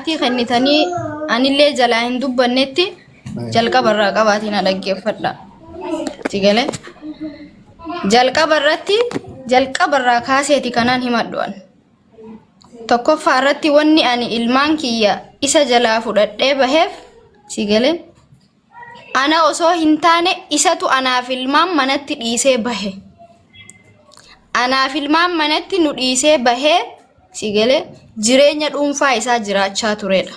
sa'aatii kennitanii anillee jalaa hin dubbannetti jalqaba irraa qabaatii na dhaggeeffadha. Si galee? Jalqaba irratti jalqaba irraa kaaseeti kanaan himadhu an. Tokkoffaa irratti wanni ani ilmaan kiyya isa jalaa fudhadhee baheef si galee? Ana osoo hin taane isatu anaaf ilmaan manatti dhiisee bahe. Anaaf ilmaan manatti nu dhiisee bahee si galee jireenya dhuunfaa isaa jiraachaa turedha.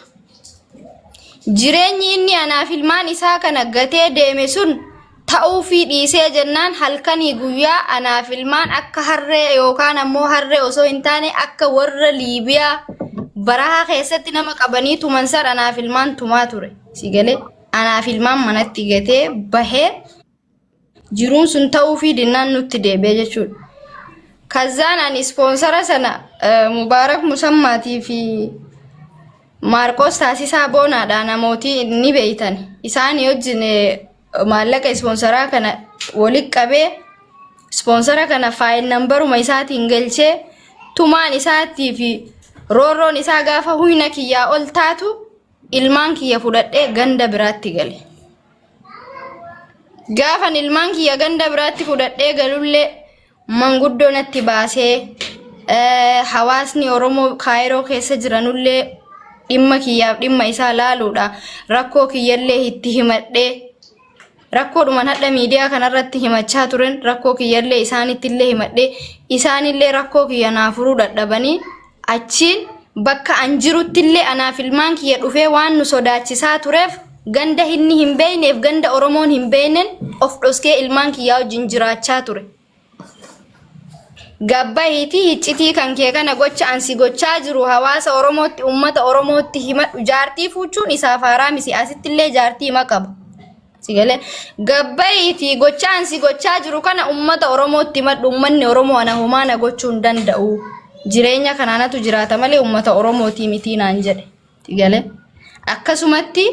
Jireenyi inni anaaf ilmaan isaa kana gatee deeme sun ta'uufii dhiisee jennaan halkanii guyyaa anaaf ilmaan akka harree yookaan ammoo harree osoo hin taane akka warra Liibiyaa barahaa keessatti nama qabanii tuman san anaaf ilmaan tumaa ture. Si galee anaaf ilmaan manatti gatee bahee jiruun sun ta'uufii dinnaan nutti deebi'e jechuudha. Kazzaan ani ispoonsara sana Mubaarak Musammaatii fi Maarqoos Taasisaa Boonaadha namootii ni beeytan. Isaan wajjin maallaqa ispoonsaraa kana walitti qabee ispoonsara kana faayil nambaruma isaatiin galchee tumaan isaatii fi roorroon isaa gaafa huyna kiyyaa ol taatu ilmaan kiyya fudhadhee ganda biraatti gale. Gaafan ilmaan kiyya ganda biraatti fudhadhee galullee manguddoo natti baasee hawaasni Oromoo Kaayiroo keessa jiranullee dhimma kiyyaaf dhimma isaa laaluudha. Rakkoo kiyyallee itti himadhee rakkoodhuman hadha miidiyaa kanarratti himachaa turen rakkoo kiyyallee isaanittillee himadhee isaanillee rakkoo kiyya naa furuu dadhabanii achiin bakka an jiruttillee anaaf ilmaan kiyya dhufee waan nu sodaachisaa tureef ganda inni hin beekneef ganda Oromoon hin beeknen of dhoskee ilmaan kiyyaa wajjin jiraachaa ture. Gabbahiitii hiccitii kan kee kana gocha an si gochaa jiru hawaasa Oromootti uummata Oromootti himadhu jaartii fuuchuun isaaf haaraa miti asittillee jaartii hima qaba. Si galee gabbahiitii gocha an si gochaa jiru kana uummata Oromootti himadhu uummanni Oromoo ana homaa na gochuu hin danda'u. Jireenya kanaanatu jiraata malee uummata Oromootii mitii naan jedhe. Si galee akkasumatti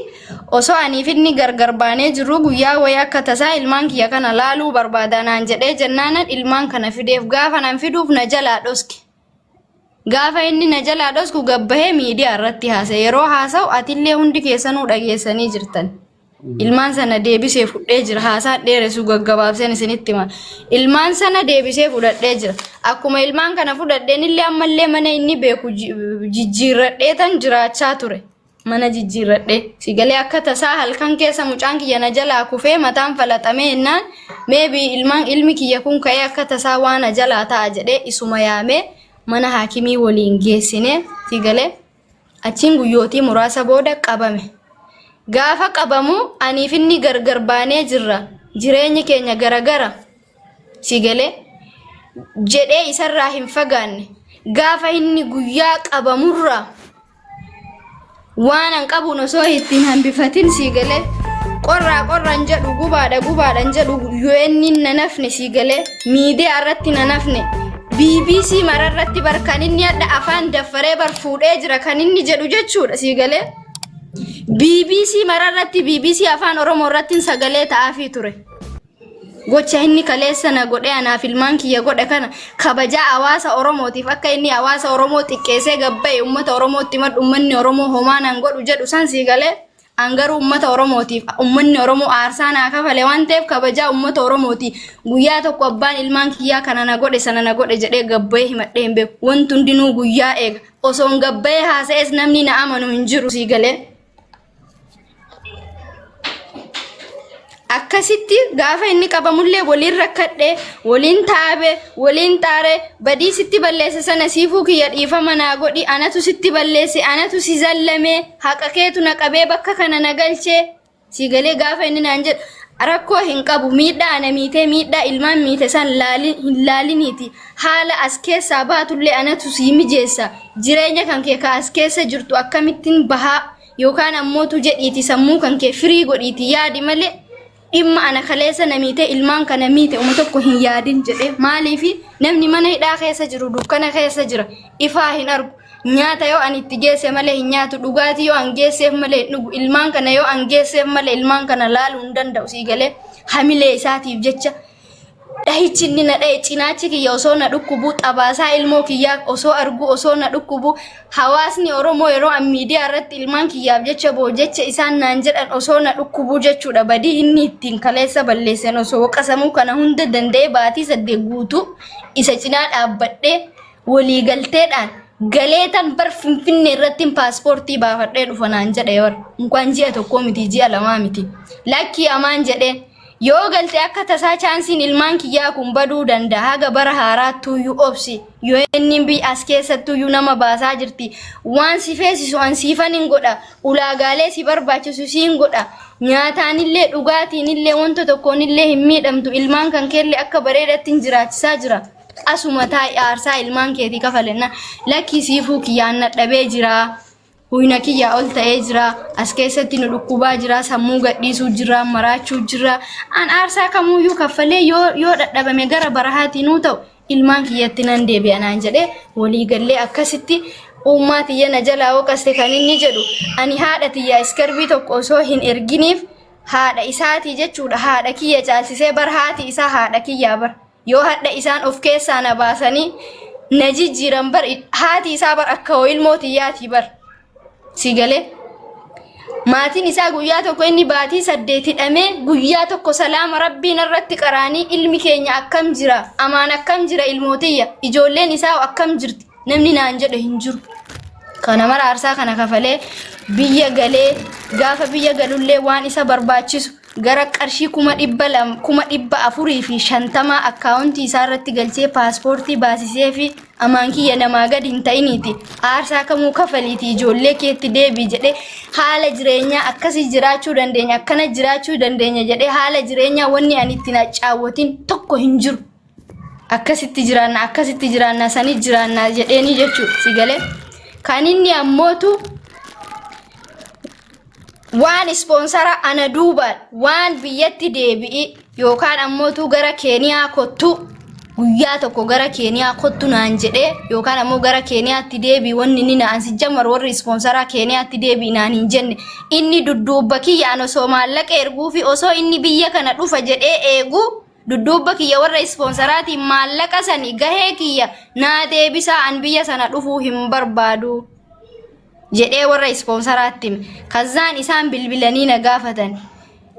osoo aniif inni gargar baanee jirru guyyaa wayii akka tasaa ilmaan kiyya kana laaluu barbaada naan jedhee jennaanan ilmaan kana fideef gaafa nan fiduuf na jalaa dhoske. Gaafa inni na jalaa dhosku gabbahee miidiyaa irratti haasa'e. Yeroo haasa'u atillee hundi keessanuu dhageessanii jirtan. Ilmaan sana deebisee fudhee jira. Haasaa dheeressu gaggabaabseen isinitti hima. Ilmaan sana deebisee fudhadhee jira. Akkuma ilmaan kana fudhadheen illee ammallee mana inni beeku jijjiirradhee tan jiraachaa ture. Mana jijjiirradhee. Si galee akka tasaa halkan keessa mucaan kiyya na jalaa kufee mataan falaxamee jennaan meebii ilmaan ilmi kiyya kun ka'ee akka tasaa waan na jalaa ta'a jedhee isuma yaamee mana haakimii waliin geessine si galee achiin guyyootii muraasa booda qabame. Gaafa qabamu aniif inni gargar baanee jirra. Jireenyi keenya garagara. Si galee jedhee isarraa hin fagaanne. Gaafa inni guyyaa qabamurraa waan an qabuun osoo ittiin hambifatin sii galee qorraa qorran jedhu gubaadha gubaadhan jedhu UN na nafne sii galee miidiyaa irratti na nafne BBC mara irratti bar kan inni hadha afaan daffaree bar fuudhee jira kan inni jedhu jechuudha sii galee BBC mara irratti BBC afaan Oromoo irratti sagalee ta'aafii ture. Gocha inni kaleessa na godhee anaaf ilmaan kiyya godhe kana kabajaa hawaasa Oromootiif akka inni hawaasa Oromoo xiqqeessee gabba'e uummata Oromootti himadhu uummanni Oromoo homaa naan godhu jedhu san sii galee an garuu uummata Oromootiif uummanni Oromoo aarsaa naa kafale waan ta'eef kabajaa uummata Oromooti guyyaa tokko abbaan ilmaan kiyyaa kana na godhe sana na godhe jedhee gabba'ee himadhee hin beeku wanti hundinuu guyyaa eega osoon gabba'ee haasa'es namni na amanu hin jiru sii galee. Akkasitti gaafa inni qabamullee waliin rakkadhe, waliin taabe, waliin xaare, badii sitti balleesse sana siifuu kiyya dhiifama naa godhi, anatu sitti balleesse, anatu si zallame, haqa keetu na qabee bakka kana na galche. Si galee gaafa inni naan jedhu rakkoo hin qabu miidhaa ana miitee miidhaa ilmaan miite san hin laaliniiti haala as keessaa baatullee anatu sii mijeessa jireenya kan kee ka as keessa jirtu akkamittiin bahaa yookaan ammootu jedhiiti sammuu kan kee firii godhiiti yaadi malee dhimma ana kaleessa na miite ilmaan kana miite uma tokko hin yaadin jedhee maaliifi namni mana hidhaa keessa jiru dukkana keessa jira ifaa hin argu nyaata yoo ani itti geesse malee hin nyaatu dhugaatii yoo an geesseef malee hin dhugu ilmaan kana yoo an geesseef malee ilmaan kana laaluu hin danda'u sii galee hamilee isaatiif jecha Dhahichi inni na dhahe cinaachi kiyya osoo na dhukkubuu xabaasaa ilmoo kiyyaa osoo arguu osoo na dhukkubuu hawaasni Oromoo yeroo an miidiyaa irratti ilmaan kiyyaaf jecha boo jecha isaan naan jedhan osoo na dhukkubuu jechuudha badii inni ittiin kaleessa balleessan osoo waqasamuu kana hunda danda'ee baatii 8 guutuu isa cinaa dhaabbadhee waliigalteedhaan galeetan bar Finfinnee irrattiin paaspoortii baafadhee dhufa naan jedhe bar inkwaan ji'a tokkoo miti ji'a lamaa miti lakkii amaan jedheen Yoo galte akka tasaa chaansiin ilmaan kiyyaa kun baduu danda'a. Haga bara haaraattuuyyuu obsi. UN'n biyya as keessattuuyyuu nama baasaa jirti. Waan si feesisu an siifan hin godha. Ulaagaalee si barbaachisu siin godha. Nyaataanillee dhugaatiinillee wanta tokkoonillee hin miidhamtu. Ilmaan kan keellee akka bareedatti hin jiraachisaa jira. Asuma taa'i aarsaa ilmaan keetii kafalenna. Lakkii siifuu kiyyaan nadhabee jira. Huyna kiyyaa ol ta'ee jira. As keessatti nu dhukkubaa jira. Sammuu gadhiisuu jira. Maraachuu jira. An aarsaa kamuuyyuu kaffalee yoo yoo dhadhabame gara barahaatiin nuu ta'u ilmaan kiyyatti nan deebi'a naan jedhee walii gallee akkasitti uummaa tiyya na jalaa waqaste kan inni jedhu ani haadha tiyya iskarbii tokko osoo hin erginiif haadha isaatii jechuudha haadha kiyya caalsisee bar haati isaa haadha kiyyaa bar Yoo hadha isaan of keessaa na baasanii na jijjiiran bar haati isaa bar akka hoo ilmoo tiyyaatii bar. Si galee? Maatiin isaa guyyaa tokko inni baatii 8 hidhamee guyyaa tokko salaama rabbiin irratti qaraanii ilmi keenya akkam jira amaan akkam jira ilmootiyya ijoolleen isaa akkam jirti namni naan jedhe hin jiru. Kana mara aarsaa kana kafalee biyya galee gaafa biyya galullee waan isa barbaachisu gara qarshii 200,000 450,000 akkaawuntii isaa irratti galchee paaspoortii baasisee fi amaan kiyya namaa gadi hin ta'iniiti aarsaa kamuu kafaliiti ijoollee keetti deebii jedhee haala jireenyaa akkasii jiraachuu dandeenya akkana jiraachuu dandeenya jedhee haala jireenyaa wanni ani itti na caawwatin tokko hin jiru. Akkasitti jiraanna akkasitti jiraanna sani jiraanna jedheeni jechuudha si galee. Kan inni ammootu waan ispoonsara ana duubaan waan biyyatti deebi'i yookaan ammootu gara Keeniyaa kottu guyyaa tokko gara Keeniyaa kottu naan jedhee yookaan ammoo gara Keeniyaatti deebi'i wanni inni naan si jammaru warri ispoonsaraa Keeniyaatti deebi'i naan hin jenne inni dudduubba kiyyaan osoo maallaqa erguufi osoo inni biyya kana dhufa jedhee eegu Dudduubba kiyya warra ispoonsaraatiin maallaqa sani gahee kiyya naa deebisaa an biyya sana dhufuu hin barbaadu jedhee warra ispoonsaraatti hime. Kazzaan isaan bilbilanii na gaafatan.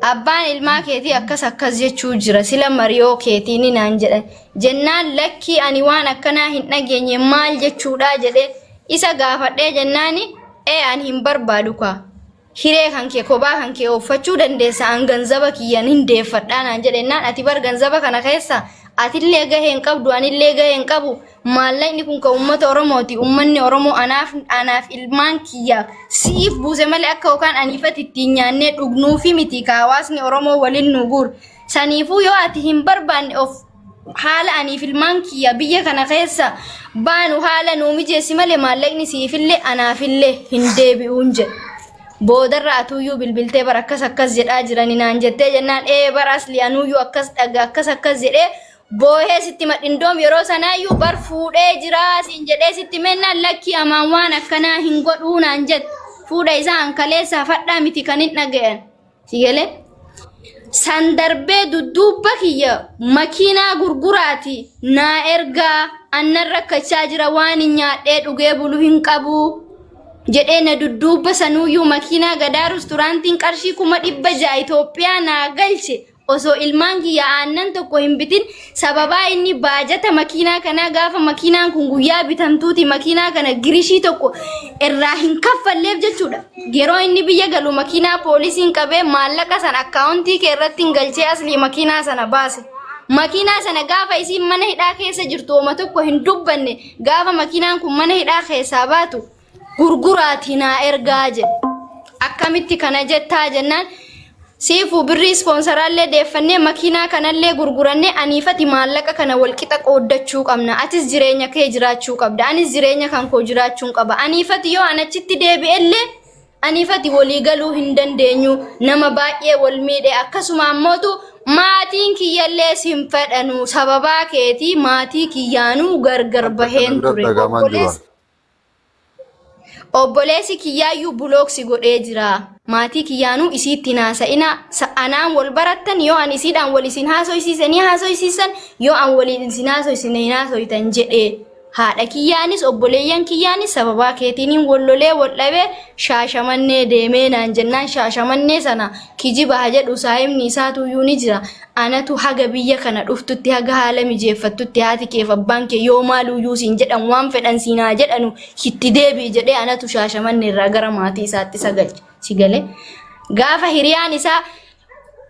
Abbaan ilmaa keetii akkas akkas jechuu jira sila mariyoo keetiini naan jedhan. Jennaan lakkii ani waan akkanaa hin dhageenye maal jechuudhaa jedhee isa gaafadhee jennaani ee ani hin barbaadu kaa. Hiree kan kee kophaa kan kee ooffachuu dandeessa an ganzaba kiyyan hin deeffadhaa naan jedhennaan ati bar ganzaba kana keessa atillee gahee hin qabdu anillee gahee hin qabu maallaqni kun kan uummata Oromooti uummanni Oromoo anaaf anaaf ilmaan kiyya siif buuse malee akka yookaan aniifati ittiin nyaannee dhugnuufi miti ka hawaasni Oromoo waliin nu guur saniifuu yoo ati hin barbaanne of haala aniif ilmaan kiyya biyya kana keessa baanu haala nuu mijeessi malee maallaqni siifillee anaafillee hin deebi'uun jedhe. Boodarra atuuyyuu bilbiltee bar akkas akkas jedhaa jirani naan jettee jennaan ee bar asli anuuyyuu akkas dhaga akkas akkas jedhee boohee sitti madhindoom yeroo sanaayyuu bar fuudhee jiraa siin jedhee sitti mennaan lakkii amaan waan akkanaa hin godhuu naan jette. Fuudha isaa an kaleessaa fadhaa miti kan hin dhagayan. Si galee? San darbee dudduubba kiyya makiinaa gurguraati naa ergaa annan rakkachaa jira waan hin nyaadhee dhugee bulu hin qabu jedhee na dudduubba sanuuyyuu makiinaa gadaa rusturaantiin qarshii 600,000 Itoophiyaa naa galche osoo ilmaan kiyya aannan tokko hin bitin sababaa inni baajata makiinaa kanaa gaafa makiinaan kun guyyaa bitamtuuti makiinaa kana girishii tokko irraa hin kaffalleef jechuudha. Yeroo inni biyya galu makiinaa poolisiin qabee maallaqa sana akkaawuntii kee irratti hin galchee aslii makiinaa sana baase. Makiinaa sana gaafa isiin mana hidhaa keessa jirtu oma tokko hin dubbanne gaafa makiinaan kun mana hidhaa keessaa baatu gurguraatii naa ergaa jedhe. Akkamitti kana jettaa jennaan siifuu birrii ispoonsaraallee deeffannee makiinaa kanallee gurgurannee aniifati maallaqa kana walqixa qooddachuu qabna. Atis jireenya kee jiraachuu qabda. Anis jireenya kan koo jiraachuun qaba. Aniifati yoo an achitti deebi'ellee aniifati walii galuu hin dandeenyu. Nama baay'ee wal miidhe akkasuma ammootu maatiin kiyyallee sin fedhanu sababaa keetii maatii kiyyaanuu gargar Akka kana baheen bira ture. dhagahamaan jiru. Obboleessa Obboleessi kiyyaayyuu block si godhee jira. Maatii kiyyaanuu isiitti hin haasa'inaa. Anaan wal barattan yoo an isiidhaan wal isin haasoysiise ni haasoysiisan yoo an waliin isin haasoysine hin haasoytan jedhee. Haadha kiyyaanis obboleeyyan kiyyaanis sababaa keetiiniin wal lolee wal dhabee Shaashamannee deemee naan jennaan Shaashamannee sana kijiba ha jedhu saahibni isaatuyyuu ni jira. Anatu haga biyya kana dhuftutti haga haala mijeeffattutti haati keef abbaan kee yoo maaluyyuu siin jedhan waan fedhan siin haa jedhanu itti deebi'i jedhee anatu Shaashamannee irraa gara maatii isaatti isa galche. Si galee? Gaafa hiriyaan isaa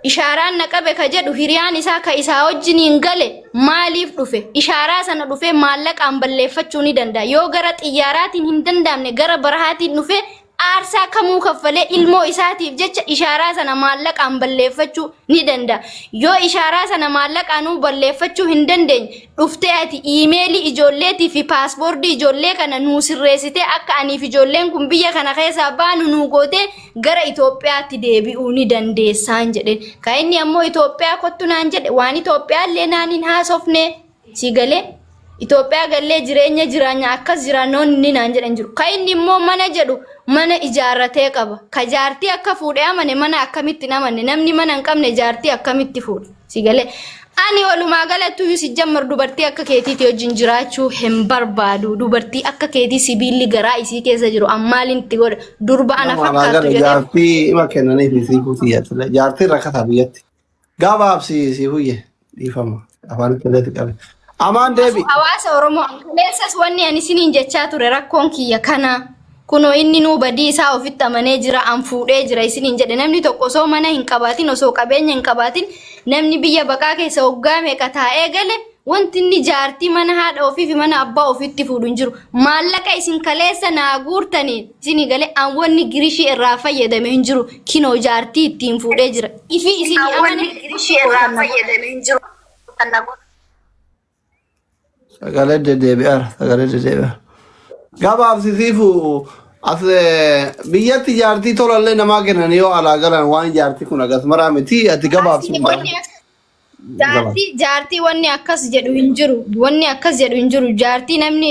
Ishaaraan na qabe ka jedhu hiriyaan isaa ka isaa wajjiniin gale maaliif dhufe? Ishaaraa sana dhufee maallaqaan balleeffachuu ni danda'a. Yoo gara xiyyaaraatiin hin danda'amne gara barahaatiin dhufee aarsaa kamuu kaffalee ilmoo isaatiif jecha ishaaraa sana maallaqaan balleeffachuu ni danda'a. Yoo ishaaraa sana maallaqaanuu balleeffachuu hin dandeenye dhuftee ati iimeelii ijoolleetii fi paaspoortii ijoollee kana nuu sirreessitee akka aniif ijoolleen kun biyya kana keessaa baanu nuu gootee gara Itoophiyaatti deebi'uu ni dandeessaan jedheen. Ka inni ammoo Itoophiyaa kottu naan jedhe waan Itoophiyaallee naan hin haasofne si galee. Itoophiyaa gallee jireenya jiraanya akkas jiraannoon inni naan jedhan jiru. Ka inni immoo mana jedhu mana ijaarratee qaba. Ka jaartii akka fuudhe amane mana akkamitti hin amanne namni mana hin qabne jaartii akkamitti fuudha. Si galee. Ani walumaa galattuyyuu si jammar dubartii akka keetiiti wajjin jiraachuu hin barbaadu. Dubartii akka keetii sibiilli garaa isii keessa jiru an maaliin itti godha? Durba ana Nama alaa fakkaattu gala jedhee jaartii ima kennaniif siifuu siyyatule. Jaartiin rakkataa biyyatti. Gabaabsi siifuyye dhiifama. Afaan itti qabe. Amaan deebi. Hawaasa Oromoo kaleessas wanni ani isiniin jechaa ture rakkoon kiyya kana. Kunoo inni nuu badii isaa ofitti amanee jira an fuudhee jira isiniin jedhe namni tokko osoo mana hin qabaatin osoo qabeenya hin qabaatin namni biyya baqaa keessa waggaa meeqa taa'ee gale wanti inni jaartii mana haadha ofii fi mana abbaa ofiitti fuudhu hin jiru. Maallaqa isin kaleessa naa guurtaniin isinii gale an wanni girishii irraa fayyadame hin jiru kinoo jaartii ittiin fuudhee jira. Ifii isinii amane Sagalee deddeebi'aara. Sagalee deddeebi'aara. Gabaabsi siifu as biyyatti jaartii tolallee namaa kennan yoo alaa galan waan jaartii kun agas maraa miti ati gabaabsi Asii wanni jaartii wanni akkas jedhu hin jiru. Wanni akkas jedhu hin jiru. Jaartii namni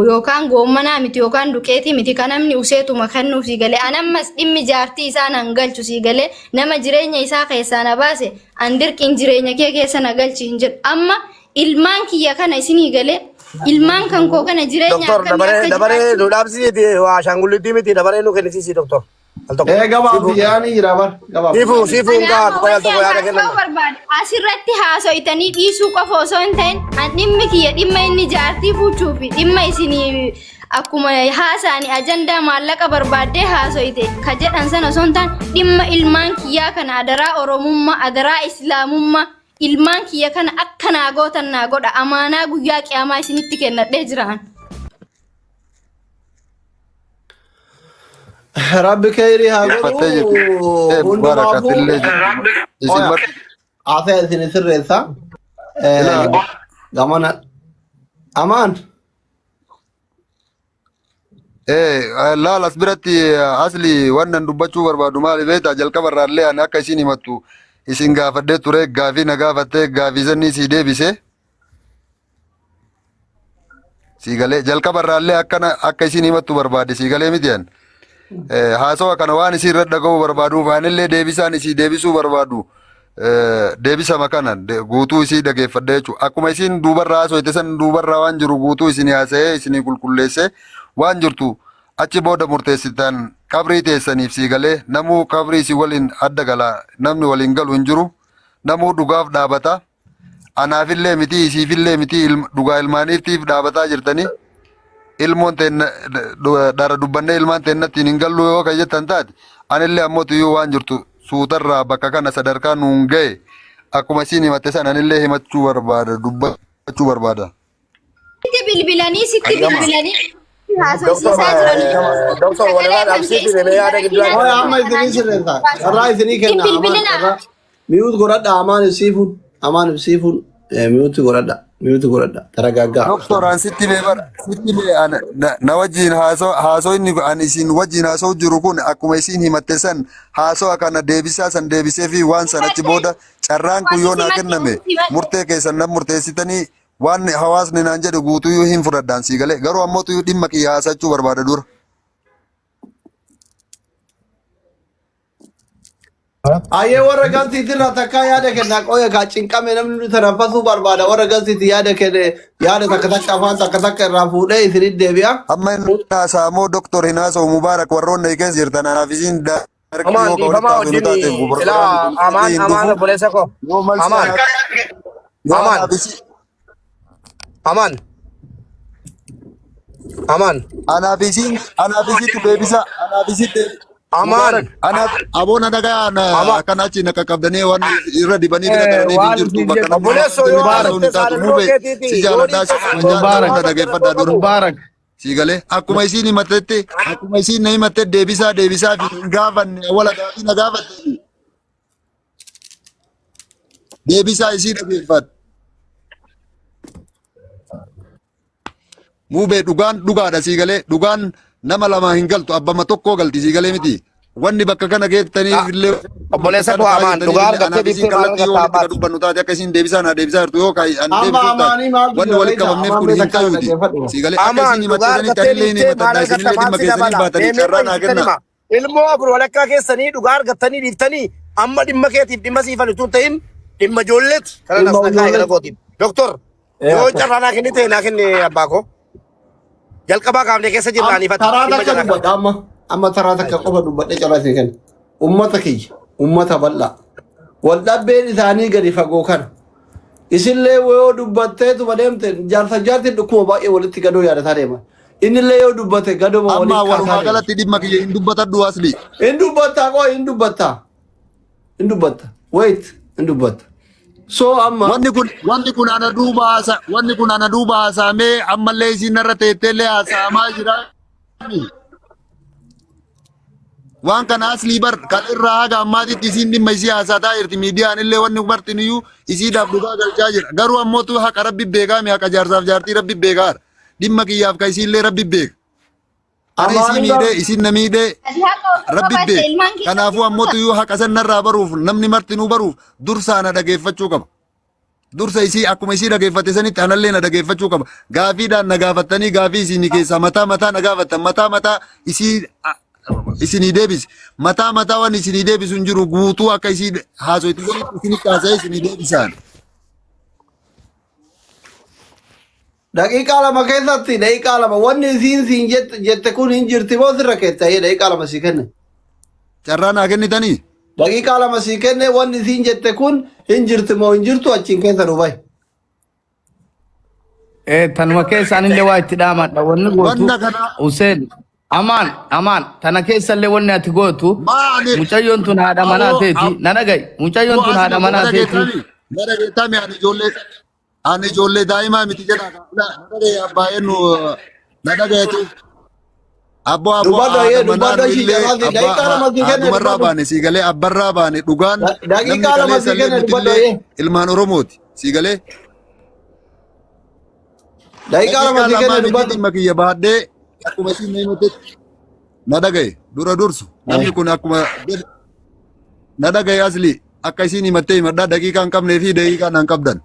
yookaan goommanaa miti yookaan duqeetii miti kan namni useetuma kennuuf sii galee. An ammas dhimmi jaartii isaa nan galchu sii galee nama jireenya isaa keessaa na baase an dirqiin jireenya kee keessa na galchi hin jedhu. Amma ilmaan kiyya kana isinii galee ilmaan kan koo kana jireenya Doktor akkamii dabaree akka dabaree jiraachuu nu dhaabsisiiti waa ashaangulliitii miti dabaree nu kennisiisi doktor. Al tokko. Ee gabaabsi Siifuu yaani jira bar gabaabsi. siifuu siifuu hin Kanaafuu gahaa qoy al wanni tokko an yaada haasa'uu kennan. barbaade asirratti haasoytanii dhiisuu qofa osoo hin ta'in an dhimmi kiyya dhimma inni jaartii fuuchuu fi dhimma isinii akkuma haasaani ajandaa maallaqa barbaaddee haasoyte ka jedhan sana osoo hin taane dhimma ilmaan kiyyaa kana adaraa oromummaa adaraa islaamummaa Ilmaan kiyya kana akka naa gootan naa godha. Amaanaa guyyaa qiyaamaa isinitti kennadhee jiraan. Rabbi kheyrii haa Uffattee jirti. godhu. Eh, Mubarak Hundumaafuu atillee jirti. Isin oya marti haasaya isin sirreessa. ilaa Gamana amaan. Eh, laal as biratti asli wannan dubbachuu barbaadu maali beektaa jalqaba irraallee ani akka isin himattu isin gaafadhee ture gaafii na gaafattee gaafii sannii sii deebise sii galee jalqaba irraallee akkana akka isin himattu barbaade sii galee miti an haasawa kana waan isii irra dhaga'uu barbaaduuf anillee deebisaan isii deebisuu barbaadu deebisama kana guutuu isii dhageeffadhe jechuudha. Akkuma isiin duubarraa haasoyte san duubarraa waan jiru guutuu isinii haasa'ee isinii qulqulleessee waan jirtu achi booda murteessitan qabrii teessaniif sii galee namuu qabrii isin waliin adda gala namni waliin galu hin jiru namuu dhugaaf dhaabata anaafillee miti isiifillee miti dhugaa ilmaaniiftiif dhaabataa jirtanii ilmoon teenna dhara dubbannee ilmaan teennattiin hin gallu yoo kan jettan taate anillee ammoo tuyyuu waan jirtu suutarraa bakka kana sadarkaa nuun ga'e akkuma isiin himatte san anillee himachuu barbaada dubbachuu barbaada. Sitti bilbilanii sitti Gama. bilbilanii Doktor haasofsiisaa jiranii. doktor Sagalee walirraa kan dhaabsiisi keessa mee yaada gidduu hin Oya amma isinii sirreessa. Carraa isinii Hin kenna amaan bilbilinaa. carraa. Mute godhadha amaan ibsiifuun amaan ibsiifuun mute godhadha mute godhadha taragaaggaa. Doktor an sitti mee bara sitti mee ana na wajjin haasoo haasoo inni an isin wajjin haasoo jiru kun akkuma isin himatte san haasawa kana deebisaa san deebisee fi waan san achi booda carraan kun yoo naa kenname murtee keessan nan murteessitanii waan hawaasni naan jedhu guutuyyuu hin fudhadhaan sii galee garuu ammoo tuyyuu dhimma kiyya haasachuu barbaada dura. Ayyee warra galtiitirraa takkaa yaada kennaa qoya kaa cinqame namni nu tanaffasuu barbaada warra galtiitti yaada kenne yaada takka takka afaan takka takka irraa fuudhee isinit deebi'a. Amma inni haasa'amoo doktor hin haasa'u Mubaarak warroonni keessa jirtan anaaf isin daarektii Amaan yoo ka walitti dhiifamaa haasofnu wajjin taate silaa programni kun amaan hin amaan dhufu. obboleessa koo. Yoo malsi Amaan yoo amaan anaaf isin amaan amaan Anaaf isiin anaaf isiitu deebisa anaaf isiin deebisa. amaan Mubaarak anaaf aboon adagaa amaan. akkana achi na qaqqabdanii waan irra dibanii bira taraniif hin Waan jirtu isin bakka jettu namni Obboleessoo yoo walitti haasa'uun dhiifte hin taatu saalaloo mube keetiiti si yoo jaaladhaa dhiifte si saalaloo kabajaa Mubaarak nama dhageeffadhaa dura. Mubaarak Si galee akkuma isiin himattetti akkuma isiin na himatte deebisaa deebisaa fi hin gaafanne awwala gaafii na gaafatte deebisaa isii dhageeffadhu. Muubee dhugaan dhugaadha sii galee dhugaan nama lama hin galtu abbama tokkoo galti sii galee miti. Wanni bakka kana geettaniif illee Obboleessa kana koo ta'aa amaan jirtaniif dhugaa illee argattee anaaf isiin dhiiftee maal kallattii yoo argatta walitti ka abbaati. dubbannu taate akka isiin deebisaa naa deebisaa jirtu yoo ka'i ani Amma deebisuuf taate amaanii maaltu wanni jira walitti beektaa qabamneef amaan kun mee hin takkaa tayuuti. dhaggeeffadhu. Sii galee akka Amaan isiin dhugaa himatte sanitti argattee anillee hin dhiiftee maal himatadha argatta isinillee maal dhimma si keessaniif dabala. baatanii Deemee carraa naa qoyisitti kennaa. hima. Ilmoo afur walakkaa keessanii dhugaa argattanii dhiiftanii amma dhimma keetiif dhimma siifan utuu hin ta'in dhimma ijoolleeti. Kana Dhimma nas na kaa'e gara ijoolleeti. kootiin. Doktor Ee yoo akkas. carraa naa kennite naa kenne abbaa koo. Jalqabaa kaafnee keessa jirra aniifatti Taraa dhimma takka jalaa kana. dubbadha amma amma taraa takka qofa dubbadhee carraa isin kenna. Ummata kiyya ummata bal'aa. Wal dhabbeen isaanii gadi fagoo kana. Isinlee yoo dubbatteetuma deemte jaarsa jaartiin dhukkuba baay'ee walitti gadoo yaadataa deema. Innillee yoo dubbate gadoma Amma walitti kaasaa walumaa deema. galatti dhimma kiyya hin dubbatadhu asli. Hin dubbattaa qoo hin dubbattaa. Hin dubbatta. Wait hin dubbatta. So amma Wanni kun wanni kun ana duuba haasa wanni kun ana duuba haasaamee ammallee isiin narra teetteellee haasa'amaa jira. Waan kana aslii bar kan irraa haga ammaatitti isiin dhimma isii haasataa jirti miidiyaan illee wanni bartiniyyuu isiidhaaf dhugaa galchaa jira. Garuu ammootu haqa rabbi beekaami haqa jaarsaaf jaartii rabbi beekaadha. Dhimma kiyyaaf ka isiillee rabbi beeka. Ana isii amaanii miidhee isiin na miidhee Ati haqa osoo rabbi qabaatte beeka. ilmaan kee Kanaafuu ammootu iyyuu haqa san narraa baruuf namni martinuu baruuf dursaa na dhageeffachuu qaba. Dursa isii akkuma isii dhageeffate sanitti anallee na dhageeffachuu qaba. Gaafiidhaan na gaafattanii gaafii isinii keessaa mataa mataa na gaafattan mataa mataa isii isinii deebise. Mataa mataa waan isinii deebisu hin jiru guutuu akka isii haasoitu sanitti isinitti haasa'ee isinii deebisaan. Daqiiqaa lama keessatti daqiiqaa lama wanni isiin siin jette jette kun hin jirti moo sirra keetta daqiiqaa lama sii kenne. Carraa naa kennitanii? Daqiiqaa lama sii kenne wanni isiin jette kun hin jirti moo hin jirtu achiin keessa nu bahi. Tanuma keessa anillee waa itti dhaamadha. Wanni gootu Wanna kana Hussein amaan amaan tana keessallee wanni ati gootu maali? mucayyoon tun haadha manaa Aboo teeti. Na dhaga'i. Mucayyoon aboo tun haadha asuma manaa na teeti. dhageettami na dhageettami ani ijoollee ani ijoollee daa'imaa miti jedha na dhagaye abbaa eenyu na dhagayetu abboo abboo Dubbadhu haadha ayyee manaa dubbadhu nu ishii illee carraa sii abbaa daqiiqaa lama sii kenne haadhumarraa dubbadhu. baane sii galee abbarraa baane dhugaan namni Daqiiqaa lama kaleessa sii illee kenne nuti dubbadhu illee ayyee. ilmaan Oromooti sii galee Daqiiqaa lama daqiiqaa sii lamaa kenne miti dubbadhu. dhimma kiyya baadhee akkuma isiin na himatetti na dhagaye dura dursu namni kun akkuma na dhagaye asli akka isiin himattee himadhaa daqiiqaa hin qabnee fi daqiiqaa naan qabdan.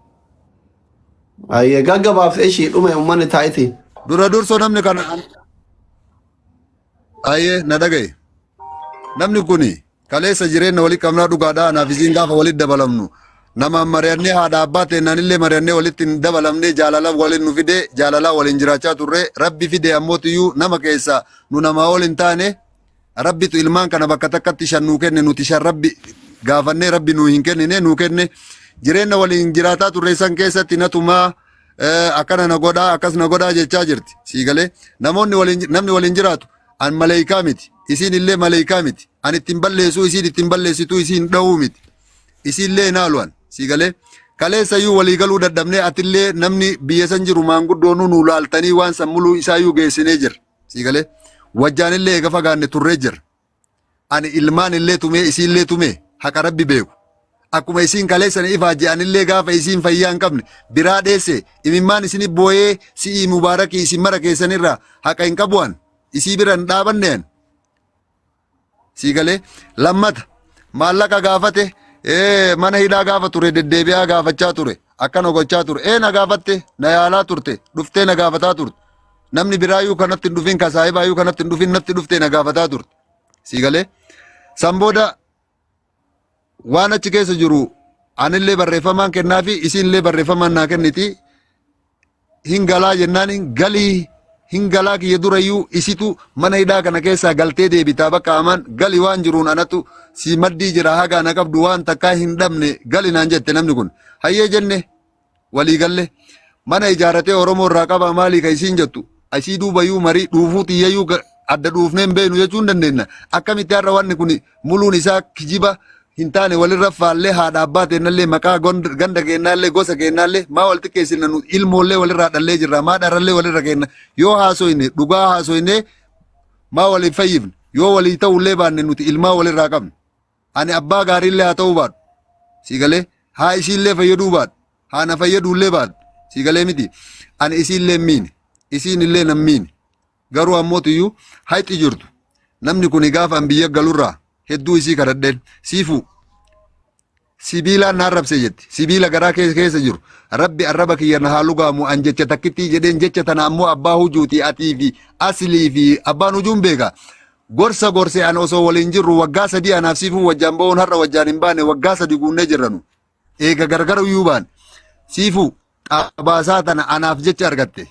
Ayyee gaggabaaf ishii dhume uummanni taa'iti. Dura dursoo namni kana ayyee na dhagaye. Namni kuni kaleessa jireenya walii qabnaa dhugaadhaa anaaf isiin gaafa walitti dabalamnu namaan mari'annee haadha abbaa teennanillee mari'annee walitti hin dabalamne jaalala waliin nu fide jaalalaa waliin jiraachaa turre rabbi fide ammootiyyuu nama keessa nu namaa ol hin taane Rabbitu ilmaan kana bakka takkatti shan nuu kenne nuti shan rabbi gaafannee rabbi nuu hin kennine nuu kenne jireenya waliin jiraataa turre san keessatti natumaa akkana na godhaa akkas na godhaa jechaa jirti sii galee namoonni waliin namni waliin jiraatu an maleeykaa miti isiin illee maleeykaa miti an ittiin balleessuu isiin ittiin balleessituu isiin dha'uu miti isiillee hin haalu an sii galee kaleessa iyyuu walii galuu dadhabnee atillee namni biyya san jiru maanguddoonuu nu laaltanii waan san muluu isaayyuu geessinee jira. Sii galee wajjaan illee eega fagaanne turree jira. Ani ilmaan illee tumee isiin illee tumee haqa rabbi beeku. Akkuma isiin kaleessan ifaajje anillee gaafa isiin fayyaa hin qabne biraa dheesse imimmaan isini booyee si'ii mubaarakii isin mara keessanirraa haqa hin qabu an isii bira hin dhaabanne an. Sii galee lammata maallaqa gaafate ee, mana hidhaa gaafa ture deddeebi'aa gaafachaa ture akkana gochaa ture ee na gaafatte na yaalaa turte dhuftee na gaafataa turte namni biraayyuu kanatti hin dhufin ka saahibaayyuu kanatti hin dhufin natti dhuftee na gaafataa turte sii galee san booda Waan achi keessa jiru anillee barreeffamaan kennaafi isiinillee barreeffamaan naa kenniti. Hin galaa jennaan hin galii hin galaa kiyya durayyuu isitu mana hidhaa kana keessaa galtee deebitaa bakka amaan gali waan jiruun anatu si maddii jira haga ana qabdu waan takkaa hin dhabne gali naan jette namni kun. Hayyee jenne walii galle mana ijaaratee Oromoo irraa qabaa maalii ka isiin jettu asii duubayyuu marii dhuufuu xiyyayyuu adda dhuufnee hin beeknu jechuu hin dandeenya. Akkamitti har'a wanni kun muluun isaa kijiba hin taane walirra faallee haadha abbaa teennallee maqaa ganda keennaallee gosa keennaallee maa wal xiqqeessina nu ilmoollee walirraa dhallee jirra maa dharallee walirra keenna yoo haasoyne dhugaa haasoyne maa waliin fayyifne yoo walii ta'ullee baanne nuti ilmaa walirraa qabna. Ani abbaa gaariillee haa ta'uu baadhu. Sii galee haa isiillee fayyaduu baadhu. Haa na fayyaduullee baadhu. Sii galee miti. Ani isiillee hin miine. Isiin illee nan miine. Garuu ammoo tiyyuu hayxi jirtu. Namni kuni gaafa an biyya galurraa hedduu isii kadhadheen siifuu sibiilaan na arrabse jetti. Sibiila garaa keessa jiru. Rabbi arraba kiyya na haa lugaamu an jecha takkittii jedheen jecha tana ammoo abbaa hujuuti atii fi aslii fi abbaan hujuun beeka. Gorsa gorse an osoo waliin jirru waggaa 3 anaaf siifuu wajjaan ba'uun har'a wajjaan hin baane waggaa 3 guunnee jirra nu. Eega gargar iyyuu baane. Siifuu xabaasaa tana anaaf jecha argatte.